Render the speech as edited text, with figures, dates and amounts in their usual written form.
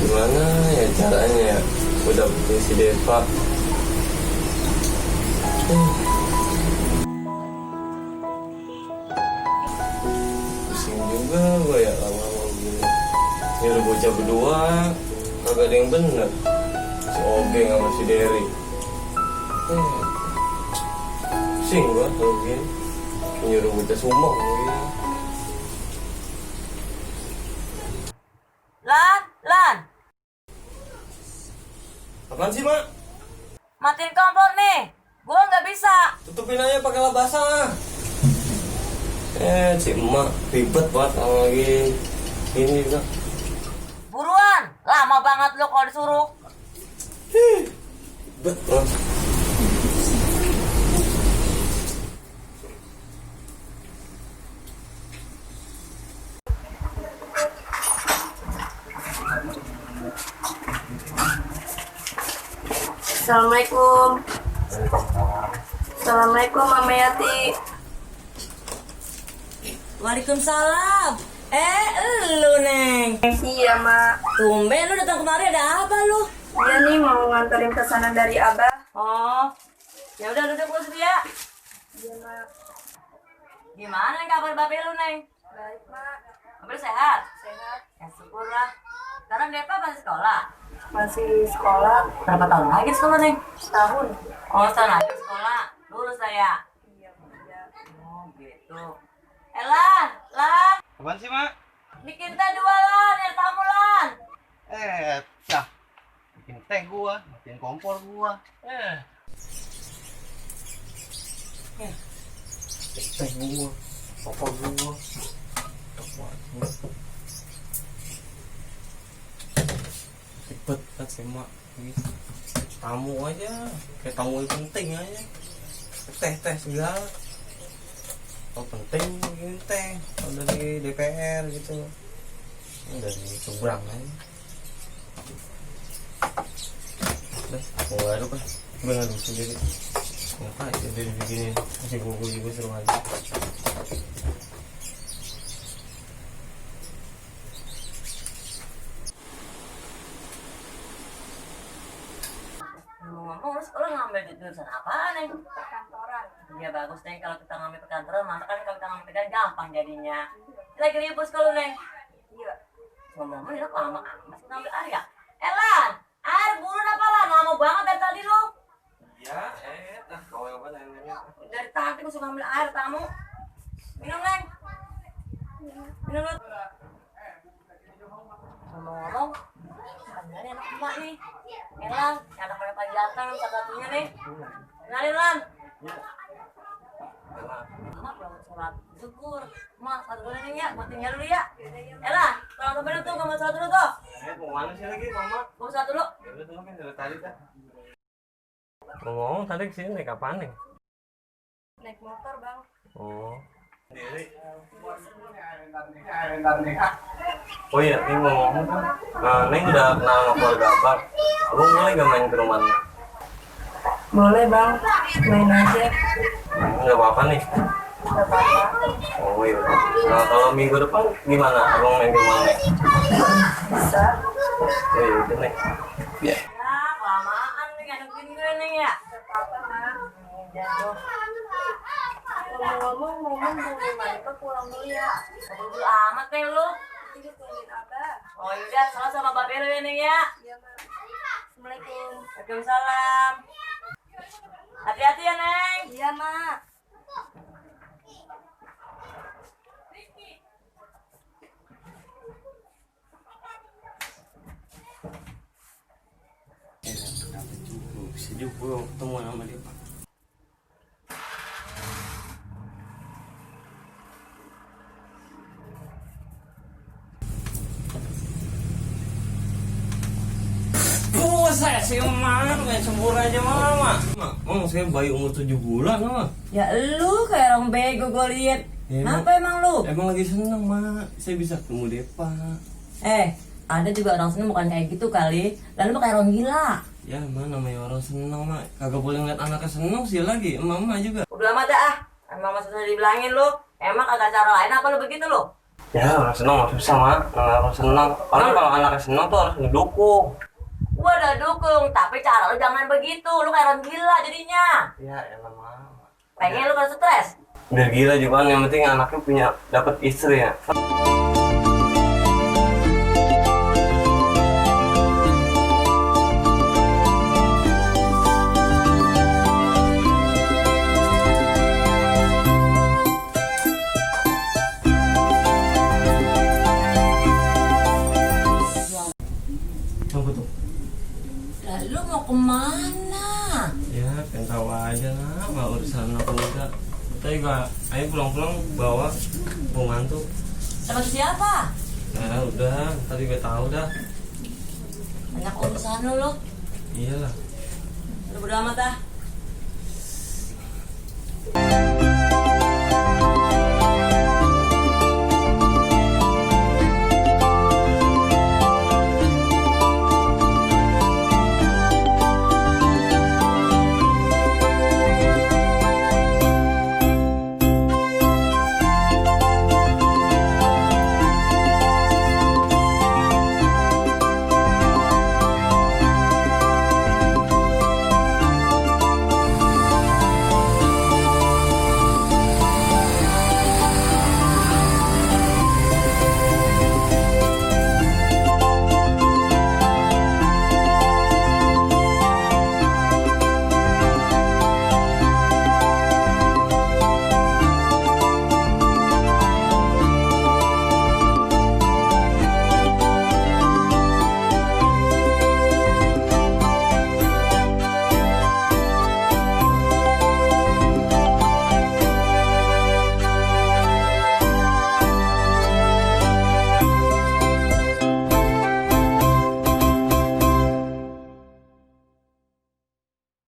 Gimana ya caranya ya udah punya si Deva. Pusing juga gue ya lama-lama begini. Nyuruh bocah berdua kagak ada yang bener. Si Obeng sama si Derry. Pusing gue kalau begini. Nyuruh bocah sumbang begini. Lan, Apaan sih, Mak? matiin kompor nih. Gua nggak bisa. Tutupin aja pakai lap basah. Si emak ribet banget kalau lagi ini juga. Buruan, lama banget lo kalau disuruh. Betul. Assalamualaikum. Assalamualaikum Mama Yati. Waalaikumsalam. Lu Neng. Iya Mak. Tumben lu datang kemari, ada apa lu? Iya nih mau nganterin pesanan dari Abah. Oh, ya udah duduk lu ya. Iya Mak. Gimana kabar babe lu Neng? Baik Mak. Babe sehat? Sehat. Ya syukurlah. Sekarang Deva masih sekolah. Masih sekolah. Berapa tahun lagi sekolah Neng? Setahun. Oh, setahun lagi sekolah. Lulus saya. Iya iya. Oh gitu. Lan. Apaan sih, Mak? Bikin teh dua Lan, ya tamu Lan. Cah. Bikin teh gua, bikin kompor gua. Teh gua, kompor gua. Ribet kan si emak. Tamu aja, kayak tamu yang penting aja. Teh segala. Oh penting begini teh, kalau dari DPR gitu. Ini dari seberang aja. Udah, mau ngaduk kan? Gue ngaduk sendiri. Ngapain jadi begini? Masih gue juga seru aja. Ngomong, lu ngambil jurusan apaan nih? Perkantoran. Ya bagus Neng, kalau kita ngambil perkantoran, maka kan kalau kita ngambil perkantoran gampang jadinya. Lagi ribut kalau Neng. Iya. Ngomong, ini lama masih ngambil air ya? Lan, air buruan apa Lan? Lama banget dari tadi lu. Iya, kau yang mana yang Dari tadi gua suka ngambil air tamu. Minum Neng. Minum lu. Ngomong, sebenarnya anak emak nih. Lan, yang anak pakai panjatan satu-satunya nih. Kenalin Lan. Mak belum sholat syukur. Mak satu dulu nih ya, gua tinggal dulu ya. Lan, kalau temen tuh gua mau sholat dulu tuh. mau mana sih lagi, Mama? Gua sholat dulu. Ya udah tuh kan dari tadi kan. Ngomong tadi kesini naik apaan nih? Naik motor Bang. Oh. Sendiri. Oh iya, ini ngomong kan. Neng udah kenal sama keluarga Abang. Abang boleh gak main ke rumahnya? Boleh Bang. Main aja. Nggak apa-apa nih. Gak apa-apa. Oh iya. Nah, kalau minggu depan gimana? Abang main ke rumah Neng? Bisa. Oh iya, udah Neng. Ya. Ya, kelamaan nih ngadepin gue nih ya. Gak apa-apa Mak. Jatuh. Ngomong-ngomong Bu Mantap pulang dulu ya. Buru amat nih lu. Jadi tungguin Abah. Oh yaudah, salah sama babe lu ya nih ya. Iya Mak. Assalamualaikum. Waalaikumsalam. Hati-hati ya Neng. Iya Mak. Bisa juga gue ketemu sama dia Pak. Saya sih mana main sembur aja mama. Mak, saya bayi umur 7 bulan mama. Ya lu kayak orang bego gue liat. Ya, Kenapa emang lu? Emang lagi seneng mak. Saya bisa ketemu Depa. Ada juga orang seneng bukan kayak gitu kali. Lalu lu kayak orang gila. Ya mana namanya orang seneng mak. Kagak boleh ngeliat anaknya seneng sih lagi. Mama juga. Udah amat dah ah. Emang masih susah dibilangin lu. Emang agak cara lain apa lu begitu lu? Ya orang seneng mah susah mak. Namanya orang seneng. Padahal kalau anaknya seneng tuh harus didukung. Gua udah dukung, tapi cara lu jangan begitu. Lu kayak orang gila jadinya. Ya elah mama. Pengen lu kalau stres. Biar gila juga kan, yang penting anaknya punya dapat istri ya. Apa tuh? Lalu mau kemana? Ya, pengen tahu aja lah, nggak urusan aku juga. Tapi juga, ayo pulang-pulang bawa ngantuk. Sama siapa? Nah udah, tadi gue tahu dah. Banyak urusan lu. Iyalah. Udah bodo amat dah.